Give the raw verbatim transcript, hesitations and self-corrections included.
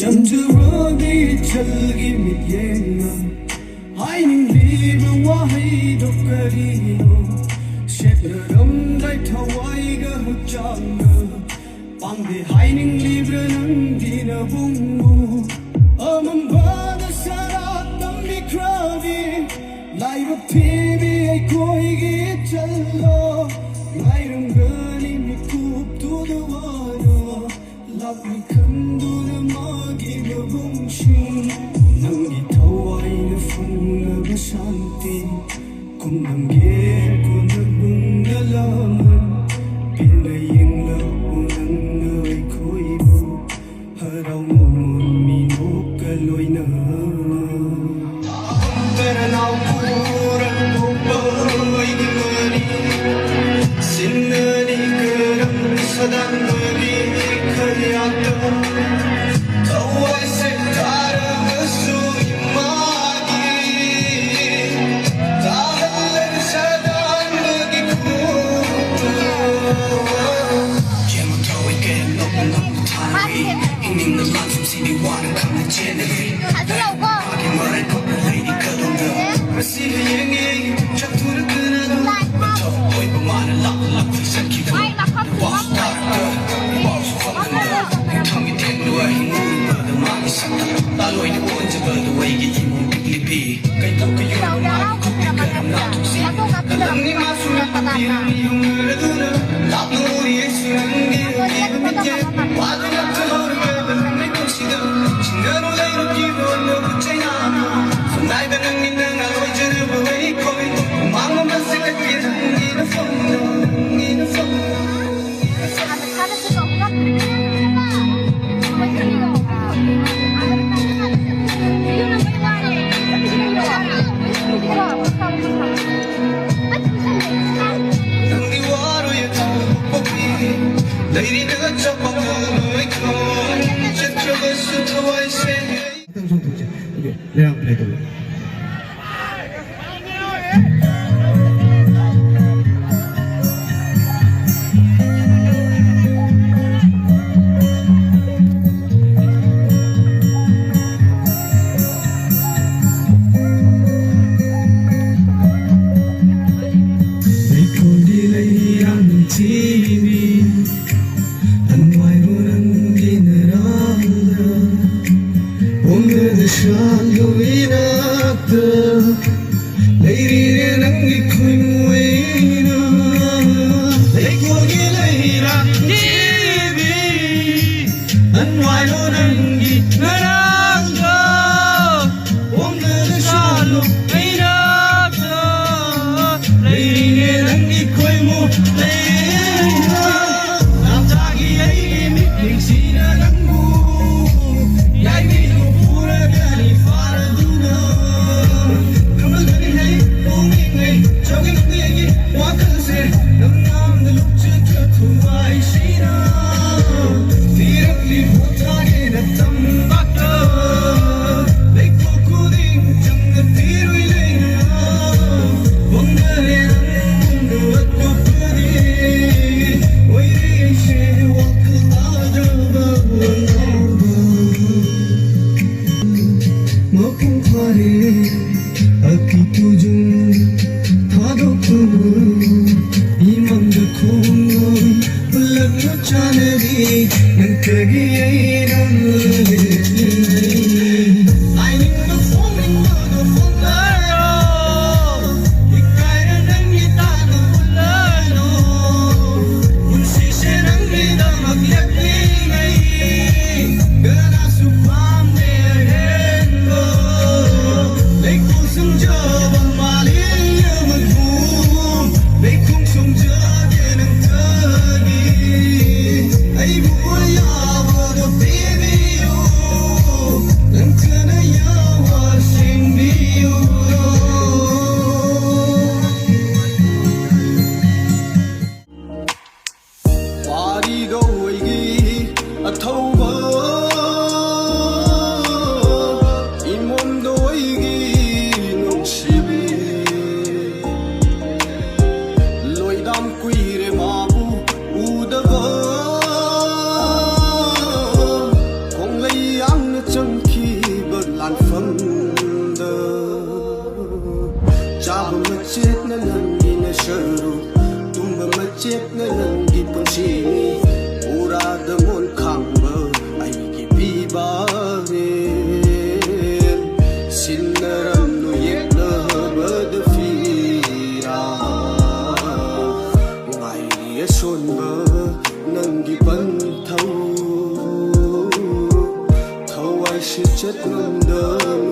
ꯆꯝꯖꯕꯒꯤ ꯏꯆꯜꯒꯤ ꯃꯤꯠꯌꯦꯡꯅ ꯍꯥꯏꯅꯤꯡꯂꯤꯕ ꯋꯥꯍꯩꯗꯣ ꯀꯔꯤꯅꯣ? ꯁꯦꯠꯅꯔꯝꯗꯥꯏ ꯊꯋꯥꯏꯒ ꯍꯛꯆꯥꯡꯒ ꯄꯥꯡꯗꯦ ꯍꯥꯏꯅꯤꯡꯂꯤꯕ꯭ꯔꯥ ꯅꯪꯗꯤ ꯅꯕꯨꯡꯉꯣ? ꯑꯃꯝꯕꯗ ꯁꯔꯥ ꯇꯝꯕꯤꯈ꯭ꯔꯕꯤ ꯂꯥꯏꯕꯛ ꯊꯤꯕꯤ ꯑꯩꯈꯣꯏꯒꯤ ꯏꯆꯜꯂꯣ? ꯉꯥꯏꯔꯝꯒꯅꯤ ꯃꯤꯀꯨꯞꯇꯨꯗ ꯋꯥꯅ ꯂꯥꯛꯂꯤ ꯈꯟꯗꯨꯅ ꯃꯥꯒꯤ ꯃꯕꯨꯡꯁꯤꯡ ꯅꯪꯒꯤ ꯊꯋꯥꯏꯅ ꯐꯪꯂꯕ ꯁꯥꯟꯇꯤ ꯀꯨꯝꯂꯝꯒꯦ ꯀꯣꯟꯅ ꯄꯨꯡ ꯂꯥꯃꯟ ꯄꯦꯟꯅ ꯌꯦꯡꯂꯛꯎ ꯅꯪꯅ ꯑꯩꯈꯣꯏꯕꯨ ꯍꯔꯥꯎ ꯃꯃꯣꯟ ꯃꯤꯅꯣꯛꯀ ꯂꯣꯏꯅꯅ꯫ ꯇꯔꯅꯥꯎ ꯄꯨꯔꯛꯄ ꯑꯩꯒꯤ ꯃꯔꯤ ꯁꯤꯟꯅꯔꯤ ꯀꯔꯝ ꯁꯗꯥꯟꯕꯒꯤ ꯈꯌꯥꯠꯇ ꯊꯋꯥꯏꯁꯦ ꯊꯥꯔꯒꯁꯨ ꯏꯃꯥꯒꯤ ꯇꯥꯍꯜꯂꯦ ꯁꯗꯥꯟꯕꯒꯤ ꯈꯨꯠꯇ꯫ ꯌꯦꯡꯉꯨ ꯊꯋꯥꯏ ꯀꯌꯥ ꯅꯣꯛꯅ ꯅꯣꯛꯅ ꯊꯥꯅꯔꯤ ꯏꯅꯤꯡꯅ ꯂꯥꯟꯐꯝꯁꯤꯗꯤ ꯋꯥꯅ ꯈꯪꯅ ꯆꯦꯟꯅꯔꯤ꯫ ꯊꯥꯖꯤꯜꯂꯛꯎꯀꯣ꯫ ꯃꯥꯒꯤ ꯃꯔꯥꯏꯕꯛꯅ ꯂꯩꯔꯤ ꯀꯗꯣꯝꯗ ꯃꯁꯤ ꯍꯌꯦꯡꯒꯤ ꯆꯠꯊꯣꯔꯛꯇꯅ ꯑꯗꯨꯝ ꯃꯊꯧ ꯑꯣꯏꯕ ꯃꯥꯅ ꯂꯥꯛ ꯂꯥꯛ ꯆꯠꯈꯤꯗꯅ ꯄꯥꯎꯁꯨ ꯇꯥꯔꯛꯇ ꯄꯥꯎꯁꯨ ꯐꯪꯍꯟꯗ ꯃꯊꯪꯒꯤ ꯊꯦꯡꯂꯨ ꯑꯍꯤꯡ ꯎꯔꯨꯕꯗ ꯃꯥꯒꯤ ꯁꯛꯇ ꯂꯥꯂꯣꯏꯅ ꯑꯣꯟꯖꯕꯗꯨ ꯑꯩꯒꯤ ꯏꯃꯨꯡ ꯄꯤꯛꯂꯤ ꯄꯤ ꯀꯩꯊꯣꯛ ꯀꯩꯌꯣꯟ ꯃꯥꯒꯤ ꯈꯨꯠꯇ ꯀꯔꯝ ꯂꯥꯛꯊꯣꯛꯁꯤ ꯅꯪꯅꯤ ꯃꯥꯁꯨ ꯅꯪ ꯄꯤꯔꯝꯃꯤ ꯌꯨꯝ ꯑꯗꯨꯅ ꯂꯥꯞꯅ ꯎꯔꯤ ꯑꯩꯁꯨ ꯅꯪꯒꯤ ꯅꯨꯡꯁꯤꯕ ꯃꯤꯠꯌꯦꯡ ꯋꯥꯗꯨ ꯂꯥꯞꯊꯣꯛꯍꯧꯔꯒ ꯅꯪꯒꯤ ꯄꯨꯟꯁꯤꯗ ꯆꯤꯡꯅꯔꯨ ꯂꯩꯔꯨ ꯀꯤꯔꯣꯟ ꯃꯍꯨꯠ ꯆꯩꯅꯥ ꯁꯨꯝ ꯅꯥꯏꯕ ꯅꯪꯒꯤ ꯅꯪꯅ ꯂꯣꯏꯖꯔꯕ ꯑꯩꯈꯣꯏ ꯃꯥꯡꯕ ꯃꯁꯛ ꯀꯠꯀꯦ ꯅꯪꯒꯤ ꯅꯐꯝꯗ ꯅꯪꯒꯤ ꯅꯐꯝꯗ ꯅꯪꯗꯤ ꯋꯥꯔꯣꯏ ꯑꯊꯧꯕ ꯄꯣꯛꯄꯤ ꯂꯩꯔꯤꯅ ꯆꯞ ꯃꯥꯟꯅꯕ ꯂꯩꯈꯣꯝ ꯆꯠꯈ꯭ꯔꯕꯁꯨ ꯊꯋꯥꯏ ꯁꯦꯡꯉꯦ꯫ ꯈꯤꯇꯪ ꯆꯣꯡꯊꯣꯛꯁꯦ꯫ ꯑꯗꯨ ꯂꯩꯔꯥꯡ ꯂꯩꯇꯧꯕ꯫ ꯆꯥꯟꯗꯨ ꯏꯅꯥꯛꯇ ꯂꯩꯔꯤꯔꯦ ꯅꯪꯒꯤ ꯈꯨꯅꯨ ꯑꯩꯅ꯫ ꯂꯩꯀꯣꯜꯒꯤ ꯂꯩꯔꯥꯛ ꯊꯤꯕꯤ, ꯅꯪ ꯋꯥꯏꯔꯣ ꯅꯪꯒꯤ ꯉꯔꯥꯡꯗꯣ꯫ ꯍꯣꯡꯗꯅ ꯆꯥꯂꯨ ꯑꯩꯅꯥꯛꯇ ꯂꯩꯔꯤꯅꯦ ꯅꯪꯒꯤ ꯈꯣꯏꯃꯨ ꯂꯩꯔꯦ꯫ ꯂꯥꯞꯊꯥꯒꯤ ꯑꯩꯒꯤ ꯃꯤꯠꯌꯦꯡꯁꯤꯅ ꯅꯪꯕꯨ ꯌꯥꯏꯕꯤꯗꯨ ꯄꯨꯔꯒꯅꯤ ꯐꯥꯔꯗꯨꯅ꯫ ꯈꯪꯂꯒꯅꯤ ꯍꯩ ꯄꯨꯛꯅꯤꯡꯉꯩ ꯆꯥꯎꯒꯤ ꯅꯪꯒꯤ ꯑꯩꯒꯤ ꯋꯥꯈꯜꯁꯦ ꯅꯪ ꯅꯥꯝꯗ ꯂꯨꯞꯆꯠꯈ꯭ꯔ ꯊꯨꯋꯥꯏꯁꯤꯅ꯫ ꯊꯤꯔꯛꯂꯤ ꯄꯣꯊꯥꯒꯦꯅ ꯇꯝꯕꯥꯛꯇ ꯂꯩꯀꯣꯜ ꯈꯨꯗꯤꯡ ꯆꯪꯅ ꯊꯤꯔꯨꯏ ꯂꯩꯅ꯫ ꯍꯣꯡꯅꯔꯦ ꯅꯪꯒꯨꯝꯅ ꯑꯇꯣꯞꯄꯗꯤ ꯑꯣꯏꯔꯦ ꯑꯩꯁꯦ ꯋꯥꯈꯜ ꯇꯥꯗ꯭ꯔꯕ ꯑꯉꯥꯎꯕ꯫ ꯃꯄꯨꯡ ꯐꯥꯔꯦ ꯑꯀꯤ ꯇꯨꯖꯨꯡ ꯊꯥꯗꯣꯛꯇꯨꯅ ꯏꯃꯪꯗ ꯈꯣꯡꯂꯣꯏ ꯄꯨꯜꯂꯛꯅ ꯆꯥꯟꯅꯔꯤ ꯅꯪꯇꯒꯤ ꯑꯩ ꯅꯪ ꯂꯦꯞꯂꯤꯉꯩ꯫ ꯍꯥꯏꯅꯤꯡꯕ ꯐꯣꯡꯅꯤꯡꯕꯗꯣ ꯐꯣꯡꯗꯣꯛꯂꯣ, ꯏꯀꯥꯏꯔ ꯅꯪꯒꯤ ꯇꯥꯅ ꯎꯠꯂꯅꯨ꯫ ꯄꯨꯟꯁꯤꯁꯦ ꯅꯪꯒꯤꯗꯃꯛ ꯂꯦꯞꯂꯤꯉꯩ ꯀꯅꯥꯁꯨ ꯄꯥꯝꯗꯦ ꯑꯍꯦꯟꯕ꯫ ꯂꯩꯀꯣꯜ ꯁꯨꯝꯖꯕ ꯃꯥꯂꯦꯝ ꯑꯃꯕꯨ ꯂꯩꯈꯣꯡ ꯁꯨꯝꯖꯒꯦ ꯅꯪꯇꯒꯤ꯫ ꯑꯩꯕꯨ ꯑꯌꯥꯕꯗꯣ ꯄꯤꯕꯤꯌꯨ, ꯅꯪꯇꯅ ꯌꯥꯕ ꯁꯦꯝꯕꯤꯌꯨ꯫ ꯋꯥꯔꯤꯒ ꯑꯣꯏꯒꯤ ꯑꯊꯧꯕ ꯏꯃꯣꯝꯗ ꯑꯣꯏꯒꯤ ꯅꯨꯡꯁꯤꯕꯤ꯫ ꯂꯣꯏꯗꯥꯝ ꯀꯨꯏꯔꯦ ꯃꯥꯕꯨ ꯎꯗꯕ꯫ ꯈꯣꯡꯂꯩ ꯌꯥꯝꯅ ꯆꯪꯈꯤꯕ ꯂꯥꯟꯐꯝꯗ꯫ ꯆꯥꯕ ꯃꯆꯦꯠꯅ ꯅꯪꯒꯤ ꯅꯁꯔꯨ, ꯇꯨꯝꯕ ꯃꯆꯦꯠꯅ ꯅꯪꯒꯤ ꯄꯨꯟꯁꯤꯅꯤ꯫ ꯎꯔꯥꯗ ꯃꯣꯟ ꯈꯥꯡꯕ ꯑꯩꯒꯤ ꯄꯤꯕꯥꯅꯦ꯫ ꯁꯤ ꯆꯠꯂꯝꯗ